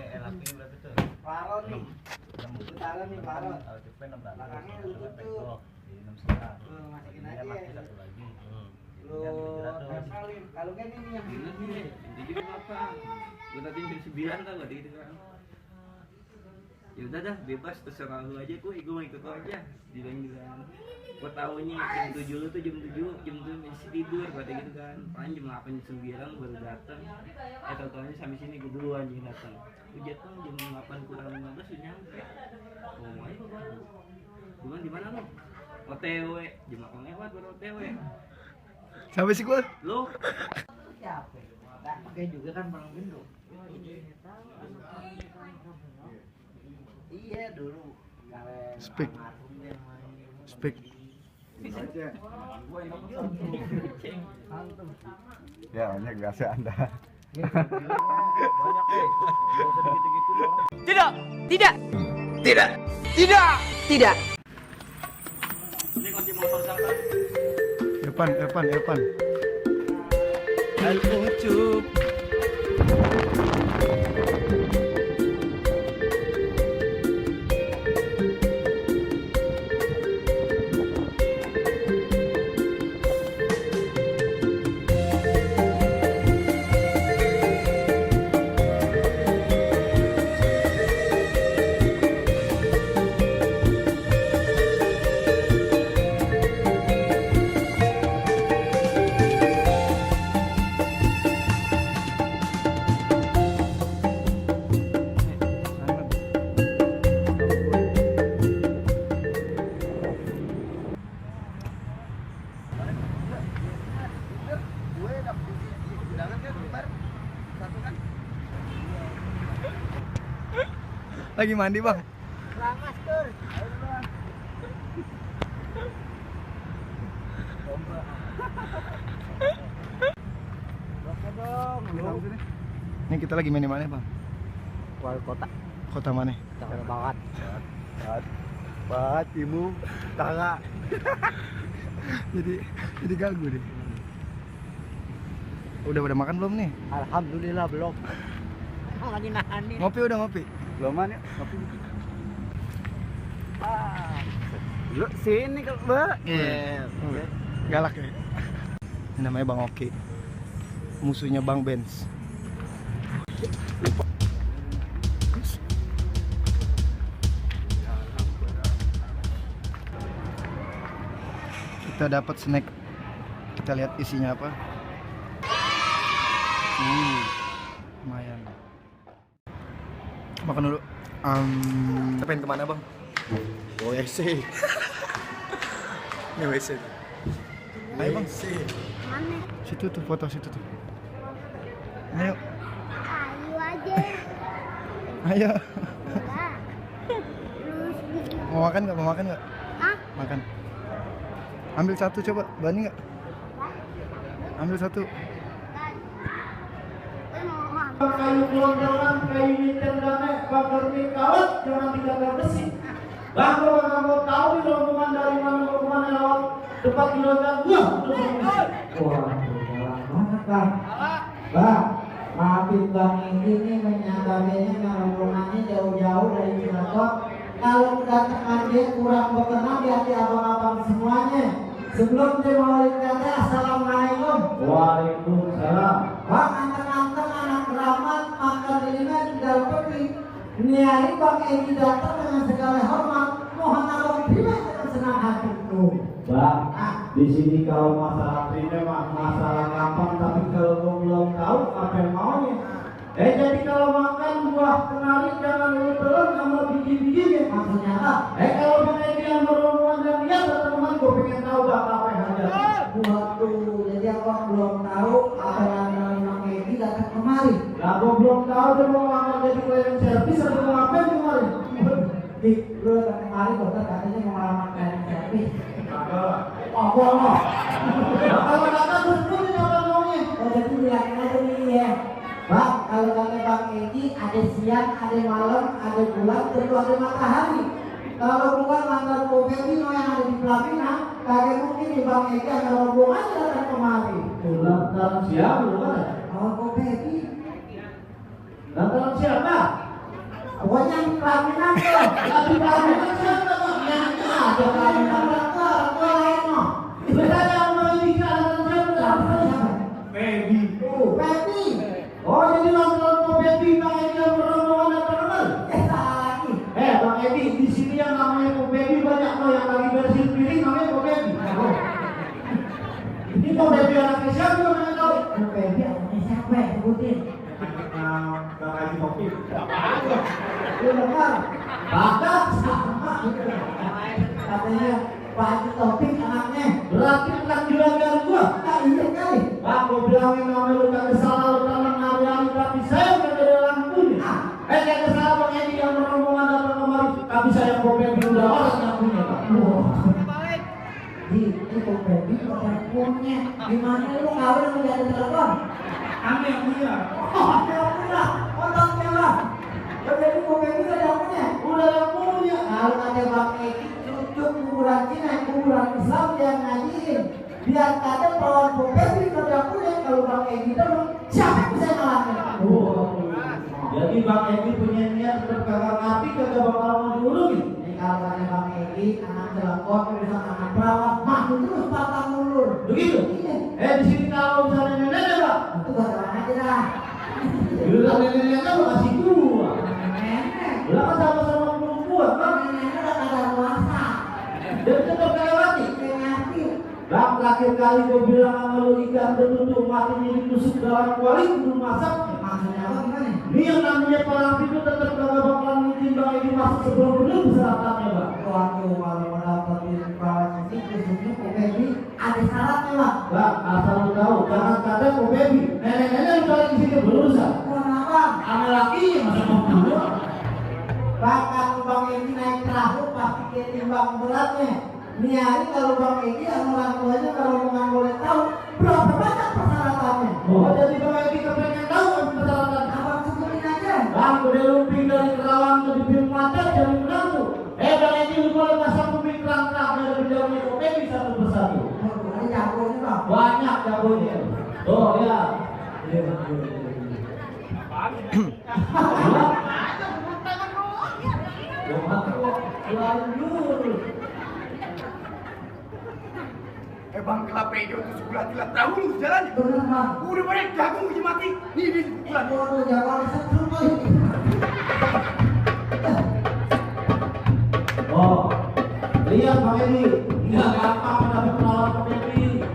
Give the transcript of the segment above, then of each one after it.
LHP berapa tuh? Parot nih. Putaran nih parot. LHP 600. Belakangnya lutut tuh. Di 6,5. Lu masukin Ini aja masih ya. satu lagi. Lu tempelin. Kalau kan ini yang Bener nih, jadi apa? Gue tadi jam 9 tau gak gitu kan. Ya udah dah, bebas terserah lu aja, gue mau ikut lu aja. Bilang. Gue taunya jam 7 lu tuh jam 7 masih tidur berarti gitu kan. Paling jam 8 jam 9 baru datang. Tau-taunya sampai sini gue dulu anjing datang. Gue jatuh jam 8 kurang 15 udah nyampe. Ngomong aja gue. Gimana di mana lu? OTW, jam 8 lewat baru OTW. Sampai sih gua. Lu siapa? Enggak pakai juga kan Bang Gendong. Iya dulu. Speak. Speak. Ya, banyak gasnya Anda. Banyak deh. Enggak usah gitu-gitu dong. Tidak, tidak, tidak, tidak, tidak. ini kunci motor siapa? Irfan. Al-Ucup. Lagi mandi, Bang. Ramas tur. Ini kita lagi main di mana, Bang? Wali kota. Kota mana? Jakarta Barat. Bat, Imu, Tara. jadi ganggu deh. Udah pada makan belum nih? Alhamdulillah belum. Lagi nahan nih. Ngopi udah ngopi? Belum ya? Kopi. Lu sini ke Mbak. Iya. Galak ya. Ini namanya Bang Oki. Musuhnya Bang Benz. Kita dapat snack. Kita lihat isinya apa. Lumayan. Makan dulu. Kita pengen kemana, Bang? WC. Ini WC. Ayo, Bang. Mana? Situ tuh, foto situ tuh. Ayo. Ayo aja. Ayo. Enggak. Terus bikin. Mau makan nggak? Mau makan nggak? Hah? Makan. Ambil satu coba, berani nggak? Ambil satu. Kayu gelondongan, kayu hitam damai, bakar kawat, jangan dikagak besi. Bang, kalau kamu tahu di rombongan dari mana ke mana lewat tempat gelondongan, wah, banget bang. Bang, maafin bang ini menyatakannya rombongannya jauh-jauh dari Cilegon. Kalau kedatangan dia kurang berkenan di hati abang-abang semuanya. Sebelum dia mau kata assalamualaikum. Waalaikumsalam. Bang, anteng-anteng anak keramat makan ini di dalam peti. Niari bang Edi datang dengan segala hormat. Mohon abang terima dengan senang hati. Bang, di sini kalau masalah terima mah masalah gampang, tapi kalau kau belum tahu apa yang maunya. Jadi kalau makan buah kenari jangan lu telan sama biji-bijinya. Maksudnya apa? Kalau bang Edi yang beromongan dan dia teman-teman gue pengen tahu bang apa yang ada. Waduh, jadi abang belum tahu apa yang dari bang Edi datang kemari. Lah gue belum tahu dia mau ngambil jadi cleaning service atau mau ngapain kemari. Dik, lu datang kemari dokter katanya mau ngelamar cleaning service. Oh, bohong. Kalau kata terus apa maunya? Oh, jadi bilangin aja nih ya. Bang, kalau kata Bang Edi ada siang, ada malam, ada bulan, tentu ada matahari. Kalau bukan mantan Kopetino yang ada di pelaminan, kagak mungkin di Bang Edi ada rombongan datang kemari. Dalam siang belum ada. Oh, Kopetino. Dalam siapa? Pokoknya pelaminan tuh, lagi pelaminan siapa tuh? Nyanya ada pelaminan rangka lain mah. Beda yang mau dikatakan siapa? Baby. Oh, baby. Oh, jadi nonton mau baby Bang Edi yang rombongan dan teman. Salah lagi. Bang Edi, di sini yang namanya mau baby banyak loh yang lagi bersihin piring namanya mau baby. Ini mau baby anaknya siapa namanya tahu? Mau baby anaknya siapa? Sebutin. Bang Haji Kopi. Lu dengar? Badak sama gitu. Katanya Pak Haji Taufik anaknya. Berarti bukan juragan gua. Nah iya kali. Bang, gua bilangin sama lu kagak salah lu tanam hari-hari tapi saya udah ada lampunya. Kagak salah Bang Edi yang rombongan datang kemari. Tapi saya Baby udah orang yang punya Pak. Itu Baby udah punya. Gimana lu kawin lu jadi telepon? Kami yang punya. Oh, yang punya. Orangnya lah. Baby udah yang punya. Udah yang punya. Kalau ada Bang Edi cucuk kuburan Cina, kuburan Islam yang ngajiin. Biar kadang bawaan Baby kerja punya. Kalau Bang Edi dong, siapa yang bisa ngalahin? Jadi Bang Edi punya niat tetap kagak mati kagak bakal mau diurungin. Ini kalau ada Bang Edi, anak telepon, bisa anak perawat, maju terus patah mulur. Begitu? Iya. Di sini kalau misalnya nenek Pak, itu gak aja dah. Bila neneknya lo kasih gua. Nenek. Lah kan sama-sama belum kuat Bang. Neneknya udah kagak puasa. Dan tetap kagak mati. Kagak mati. Bang, terakhir kali gua bilang sama lu ikan tertutup matinya ditusuk dalam kuali belum masak. Maksudnya apa gimana? Ini yang namanya perang itu tetap kagak bakalan ngizin Bang Edi masuk sebelum belum syaratnya Bang. Waduh, kalau mau dapetin perawat ini khususnya Baby ada syaratnya Bang. Bang, asal lu tahu, jangan kata Baby nenek-nenek lu balik di sini berurusan. Kenapa? Sama laki masa mau dulu. Bang, kalau Bang Edi naik perahu pasti dia timbang beratnya. Nih hari kalau Bang Edi sama orang tuanya kalau nggak boleh tahu berapa banyak persyaratannya. Oh, jadi Bang Edi kepengen tahu persyaratan. Abang sebutin aja. Bang, udah lumping dari Kerawang ke bibir macet jadi menantu. Bang Edi lu boleh pasang kuping terang-terang dari jauhnya Baby satu persatu. Ada jagonya Bang. Banyak jagonya. Oh ya. Bang kelapa hijau itu sebelah tilat tahu lu jalan. Bener Bang. Udah banyak jagung uji mati. Nih di sebelah. Waduh, jagoan setrum kali. Oh, lihat Bang Edi, nggak gampang dapat perawat Baby.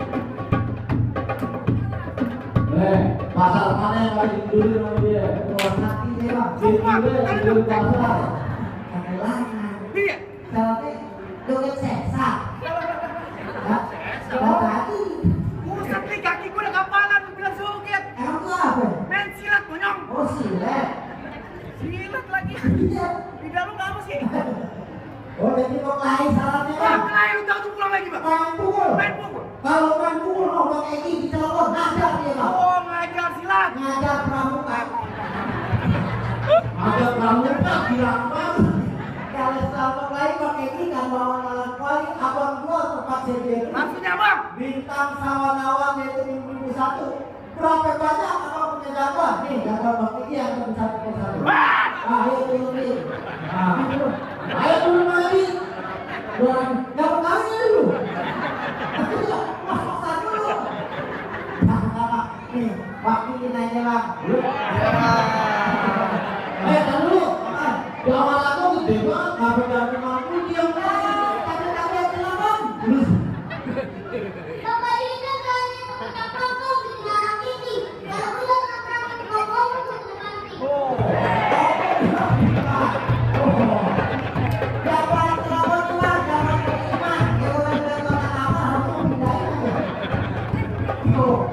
Pasar mana yang lagi dulu sama dia? Rumah sakit deh Bang. Dia dulu pasar. Kehilangan. Iya. Salahnya doget sesa. Tadi. Buset nih kaki gue udah kapalan, lu bilang suket. Emang tuh apa? Main silat monyong. Oh silet. Silat lagi. Iya. Tidak lu nggak apa sih? Oh jadi kok lain salahnya Wah, Bang. kelahi lu tahu tuh pulang lagi Bang. Main pukul. Main pukul. Kalau main pukul mau Bang Edi ditelepon ngajar dia Bang. Oh, ngajar silat. Ngajar pramuka. Ada pramuka bilang Bang. Kalau salpok lain Bang Edi kan bawa alat kuali abang gua terpaksa dia. Maksudnya Bang? Bintang Sawanawan yaitu minggu 1. Berapa banyak abang punya jagoan? Nih jagoan Bang Edi yang satu persatu. Wah! Ayo dulu. Ayo dulu mari. Gak mau kawin dulu. Masuk dulu. Nih, waktu ini nanya Bang. Dulu. Jawaban aku gede banget. Ngapain dari mampu diam kan? Tapi kalian telepon. Bapak ini kan kalian punya pokok di dalam ini. Kalau udah nabrak pokok untuk nanti. Jangan telepon Tuhan, jangan terima. Kalau ada apa harus pindahin aja. Tuh.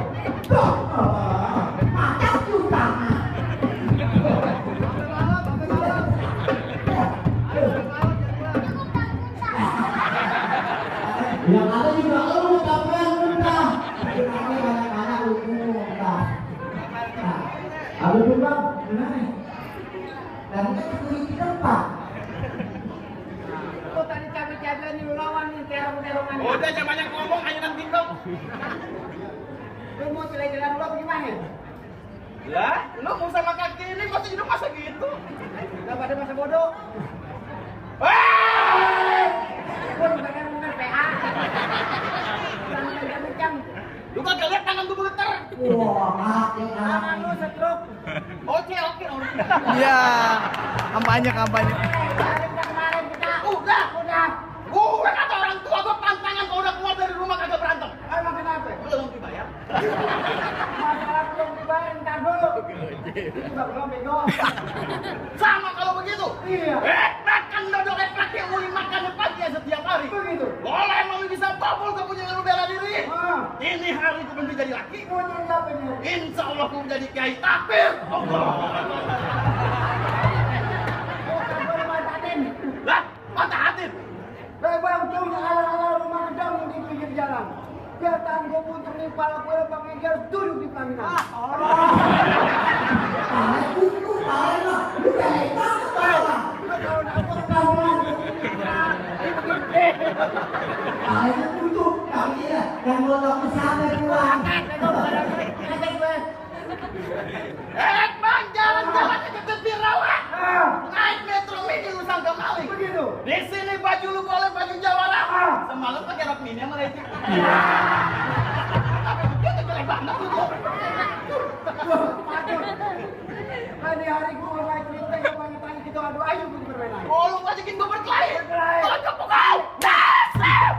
Macam juga. Yang ada juga lu capean udah. Ini banyak-banyak lu udah. Ada juga gimana? Dan kan kulit di depan. Oh tadi cabai-cabai nih lawan nih terong-terongan. Udah jangan banyak ngomong, ayo nanti dong. Lu mau jalan-jalan lu gimana? Lah, lu mau sama kaki ini masih hidup masa gitu? Coba pada masa bodoh. Gua bukan dengan PA. Jangan kencang. Lu kagak lihat tangan gua bergetar. Wah, maaf ya. Tangan lu setruk. Oke. Iya. Kampanye. Kemarin kita. Udah. Udah. Kata orang tua gua pantangan kalau udah keluar dari rumah kagak berantem. Emang kenapa? Lu belum dibayar. Masalah belum dibayar, ntar dulu. Udah belum bego. Sama kalau begitu. Iya. Makan dodol eplak yang uli makannya pagi ya setiap hari. Begitu. Boleh emang lu bisa babul kepunyaan lu bela diri. Ini hari gua berhenti jadi laki. Mau jadi apa nih? Insya Allah gua menjadi kiai takbir. Allah. Gua mantatin. Lah, mata hati. Bang, cuma ala-ala rumah gedang di pinggir jalan. Biar tangguh putar nih, kepala gue Bang Enggar duduk di pelaminan. Bang, jalan-jalan ke Gembirawa. Naik metro mini lu sangka maling. Begitu. Di sini baju lu boleh baju Jawara. Semalam pakai rok mini sama lecet. Tapi begitu jelek banget lu. Hari-hari gue mulai cerita, gue tanya gitu, aduh ayo gue bermain. Oh, lu ngajakin gua berkelahi. Berkelahi. Tonjok lu kau. Dasar.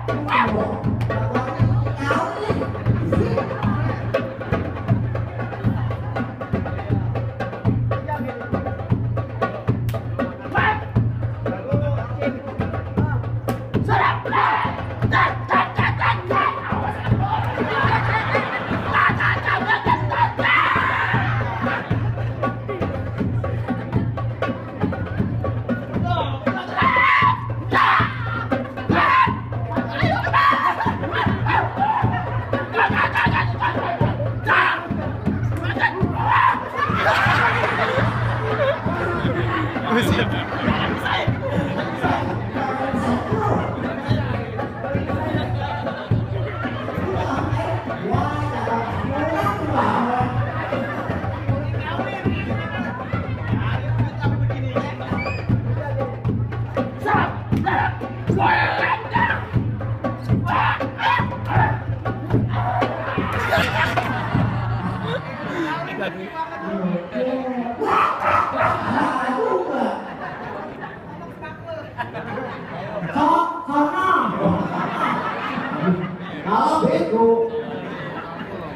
Kalau bego,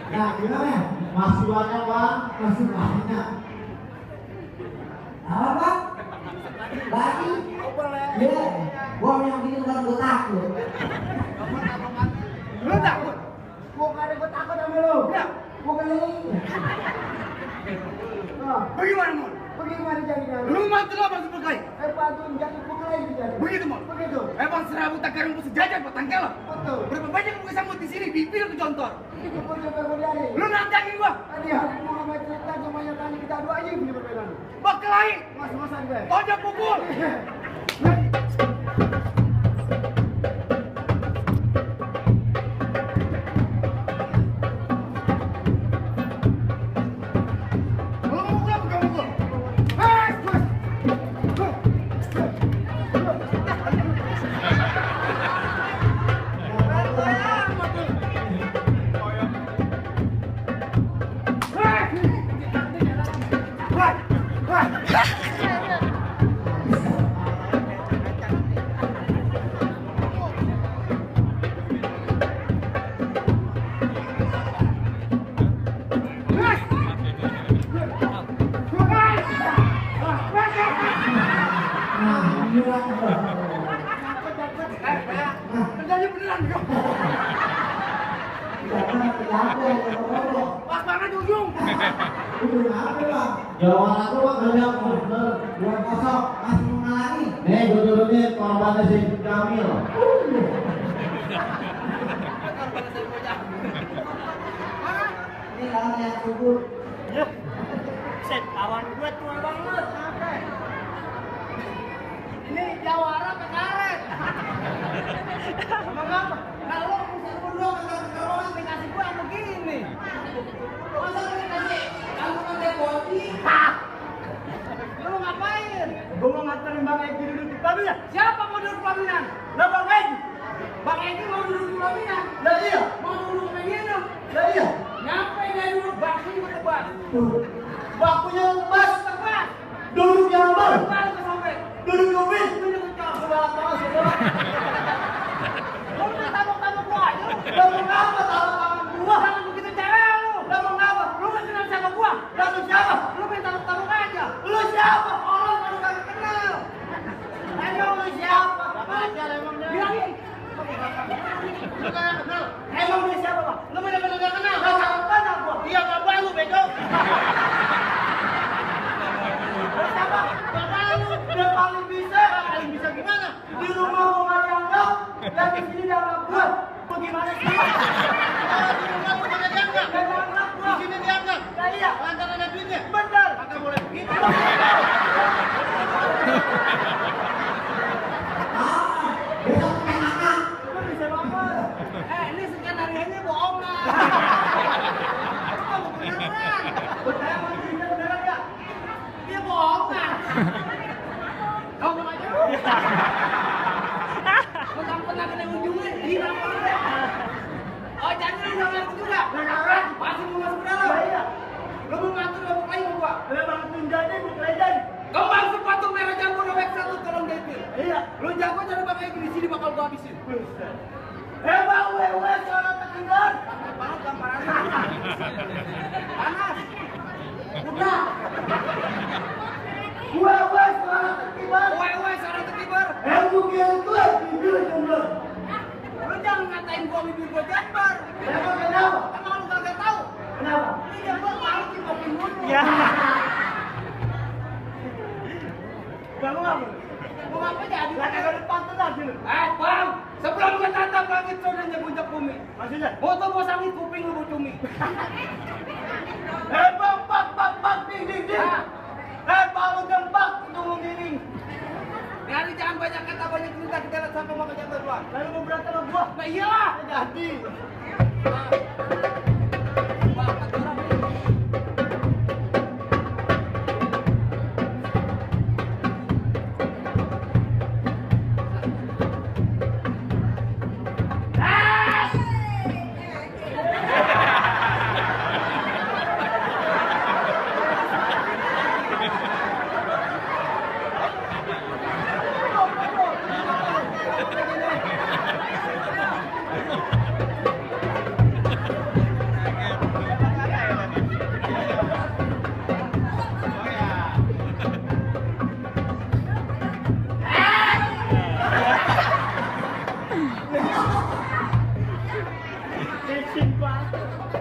nah gimana? Masih banyak bang, masih banyak. Apa bang? Lagi? Iya, gua yang bikin kan gua takut. Lu takut? Bukan gue takut sama lu. Ya, bukan lu. Bagaimana, Mon? Bagaimana jadinya? Lu mantu apa sebagai? Bantu jadi bukan jadi. Begitu, Mon? Begitu. Emang serabut takarung ku sejajar petangkel. Betul. Berapa banyak lu kesambut di sini, bibir ku contor. Itu pun juga gue dari. Lu nantangin gua. Tadi hari mau sama cerita semuanya tanya kita adu aja punya perbedaan. Berkelahi. Mas-masan gue. Tonjok pukul. Lu mau mukul apa gak mukul? Hei, bos. Kerjanya beneran bro. Pas banget ujung. Jawaban aku bang kerja bener, 2-0 masih mau lagi. Nih gue turunin korbannya si Jamil. Ini kalau yang subur. Set kawan gue tua banget. Ini jawara ke karet. Emang apa? Kalau bisa berdua kalau dikasih gue yang begini. Masa lu dikasih kamu kan body? Lu mau ngapain? Gue mau nganterin Bang Egi duduk di pelaminan. Siapa mau duduk pelaminan? Lah Bang Egi. Bang Egi mau duduk di pelaminan? Lah iya. Mau duduk kayak gini? Lah iya. Nyampe dia duduk bakso juga tebas. Bakunya yang tebas. Tebas. Duduk yang aman. Tebas ke sampai. Duduk kubis. Duduk kencang. Sebalak tangan saudara. Lu udah tabok-tabok gua aja lu. Lah mengapa taruh tangan gua? Jangan begitu cara lu. Lah mengapa? Lu kan kenal sama gua. Lah lu siapa? Lu main tabok-tabok aja. Lu siapa? Orang baru kagak kenal. Emang lu siapa? Bilangin. Lu kagak kenal. Emang dia siapa, Bang? Lu bener-bener gak kenal. Lah kagak kenal gua. Iya bapak lu bego. Lu siapa? Bapak lu. Dia paling bisa. Paling bisa gimana? Di rumah gua nggak dianggap. Dan di sini dianggap gua. Bagaimana sih? Kalau di rumah lu kagak dianggap. Nggak dianggap gua. Di sini dianggap. Lah iya. Lantaran ada duitnya. Bener. Kagak boleh begitu. Lu bisa banget. Ini skenario-nya bohongan. Kamu beneran. Saya mau cerita beneran nggak? Dia bohongan. Kamu aja lu. Mentang pernah kena ujungnya, hilang banget. Oh jadi lu udah ngaku juga? Beneran. Masih mau masuk dalam? Lah iya. Lu mau ngatur apa lagi sama gua? Memang tunjanya bukan legend. Kembang sepatu merah jambu robek satu tolong detail. Iya. Lu jago jadi pakai di sini bakal gua habisin. Emang wewe suara tekilan. Panas gambaran. Panas. Udah. Wewe suara tekilan. Woi, seorang ketibar. Mungkin itu bibir jumlah. Lu jangan ngatain gua bibir gua jambar. Emang kenapa? Emang lu kagak tahu? Kenapa? Iya gua malu cipokin mulu. Ya. Kamu ngapa? Gua ngapa jadi? Lah kagak dipantau lagi lu. Bang, sebelum gua tatap langit saudanya puncak bumi. Maksudnya? Foto gua sangit kuping lu cumi. Bak, ding, ding, ding. Baru jembak, tunggu giring. Nyari jangan banyak kata banyak cerita kita lihat sampai mau kejatuh duluan. Lalu mau berantem sama gua? Nah iyalah. Jadi. Wah, kata orang ini.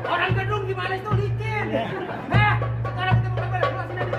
Orang gedung gimana itu licin? Sekarang kita buka beres kelas ini aja.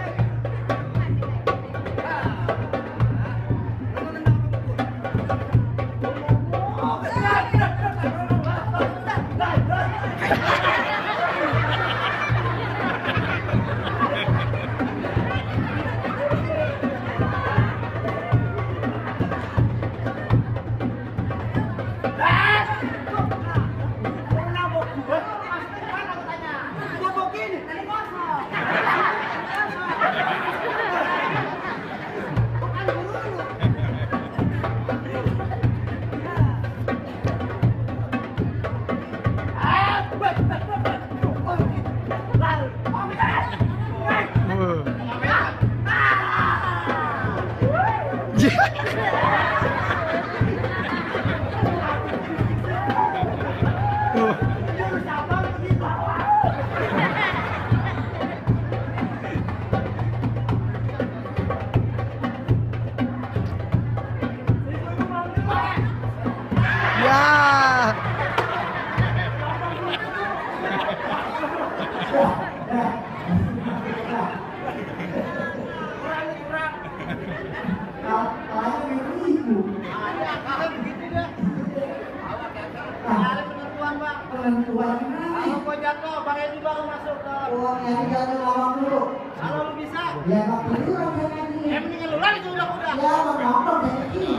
Kalau gua jatuh, Bang Edi baru masuk ke. Uang yang jatuh lawang dulu. Kalau lu bisa, Ya bang itu orang saya ini. mendingan lu lari ke udah. Ya bang nongkrong dari sini.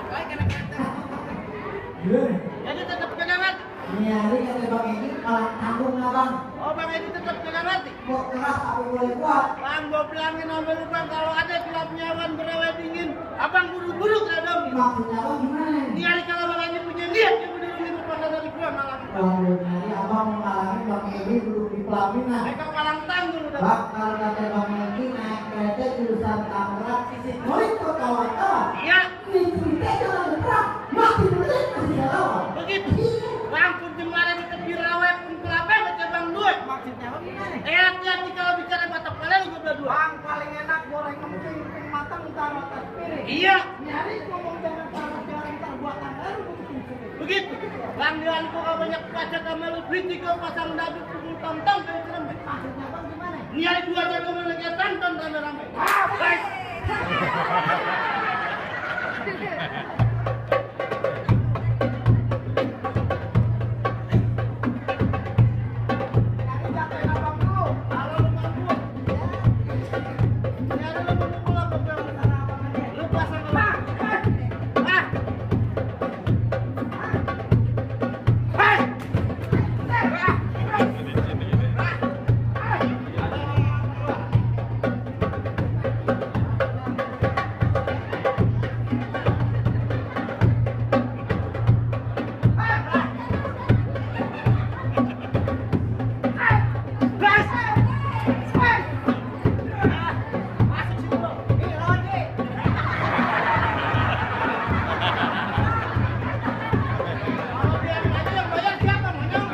Baik kena-kena. Jadi tetap jaga hati. Ini hari kata bang ini malah tanggung nggak bang? Oh, Bang Edi tetap jaga hati. keras tapi boleh kuat. Bang, gua bilangin sama lu bang, kalau ada klubnya Wan Berewe dingin, abang buru-buru ke dong. Maksudnya abang gimana? Ini hari kalau bang ini punya niat, dia berdiri pada dari gua malam. Kalau nyari abang mengalami Bang Edi duduk di pelaminan. Mereka malang tanggung udah. Bang, kalau kata Bang Edi naik kereta jurusan Tangerang sisi Kulit ke kawan-kawan. Iya, Ini cerita jangan berperang, masih berlin masih lawan. begitu. Bang, pun kemarin di tepi rawe pun kelapa baca bang duit. Maksudnya abang gimana? Hati-hati kalau bicara batak kalian gua berdua. Bang, paling enak goreng emping matang taruh atas piring. Iya, Nyari ngomong jangan taruh jalan terbuatan baru begitu. Bang Dian gua banyak baca sama lu kritik gua pasang dadu pukul tom-tom kayak cerembet. Maksudnya bang gimana? Ini hari dua jago lagi tonton rame-rame. Guys. Nyari jatuhin abang dulu. Kalau lu mampu. Ini ada lu pukul apa bang? Lu pasang bang. Ah. Hei. Kalau dia aja yang bayar siapa monyong?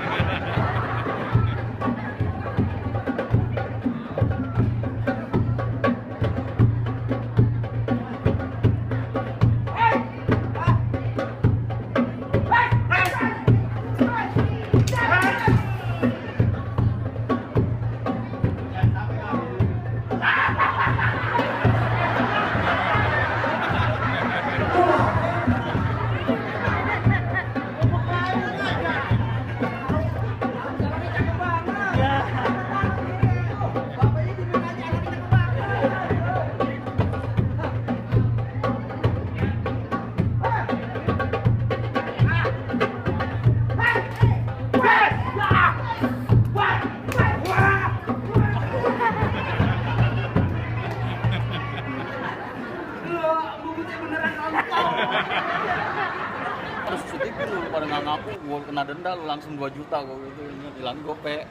Terus CCTV lu pada nggak ngaku, gue kena denda lu langsung 2 juta gue gitu, hilang gope.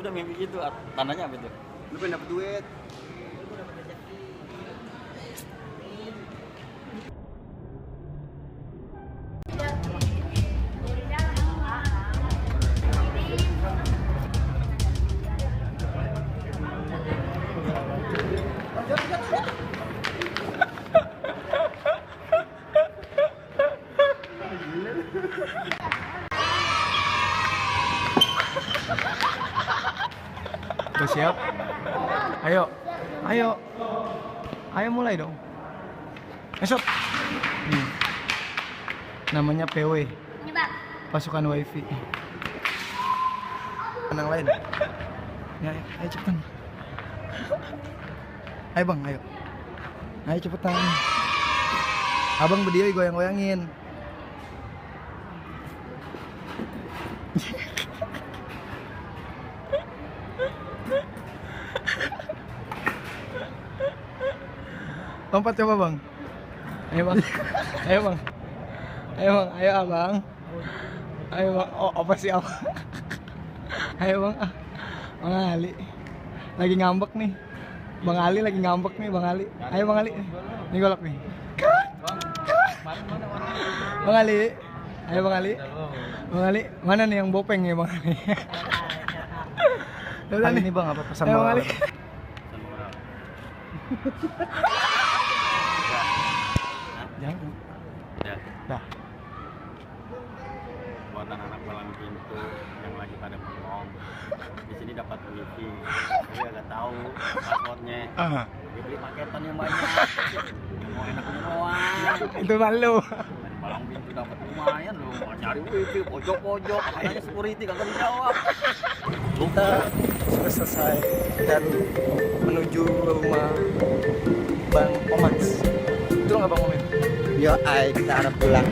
Udah mimpi gitu, tandanya apa itu? Lu pengen dapet duit. Udah siap? Ayo. Ayo. Ayo mulai dong. Esok. Namanya PW. Pasukan WiFi. Yang lain. Ya, ayo cepetan. Ayo bang, ayo. Ayo cepetan. Abang berdiri goyang-goyangin. Lompat coba bang. Ayo bang. Ayo bang. Ayo bang. Ayo abang. Ayo bang. Oh apa sih abang? Ayo bang. Bang Ali. Lagi ngambek nih. Bang Ali lagi ngambek nih Bang Ali. Ayo Bang Ali. Ini golok nih. Bang Ali. Ayo Bang Ali. Bang Ali. Mana nih yang bopeng ya Bang Ali? Kali ini Bang apa pesan Bang Ali? Jangan. Dah. Buat anak-anak palang pintu yang lagi pada bengong, di sini dapat wifi. Tapi agak tahu passwordnya. Beli paketan yang banyak. Mau enak doang. Itu malu. Main palang pintu dapat lumayan loh. Mau nyari wifi pojok-pojok, katanya security kagak dijawab. Kita sudah selesai dan menuju rumah Bang Omans. Betul nggak Bang Omen? Yo, kita harap pulang.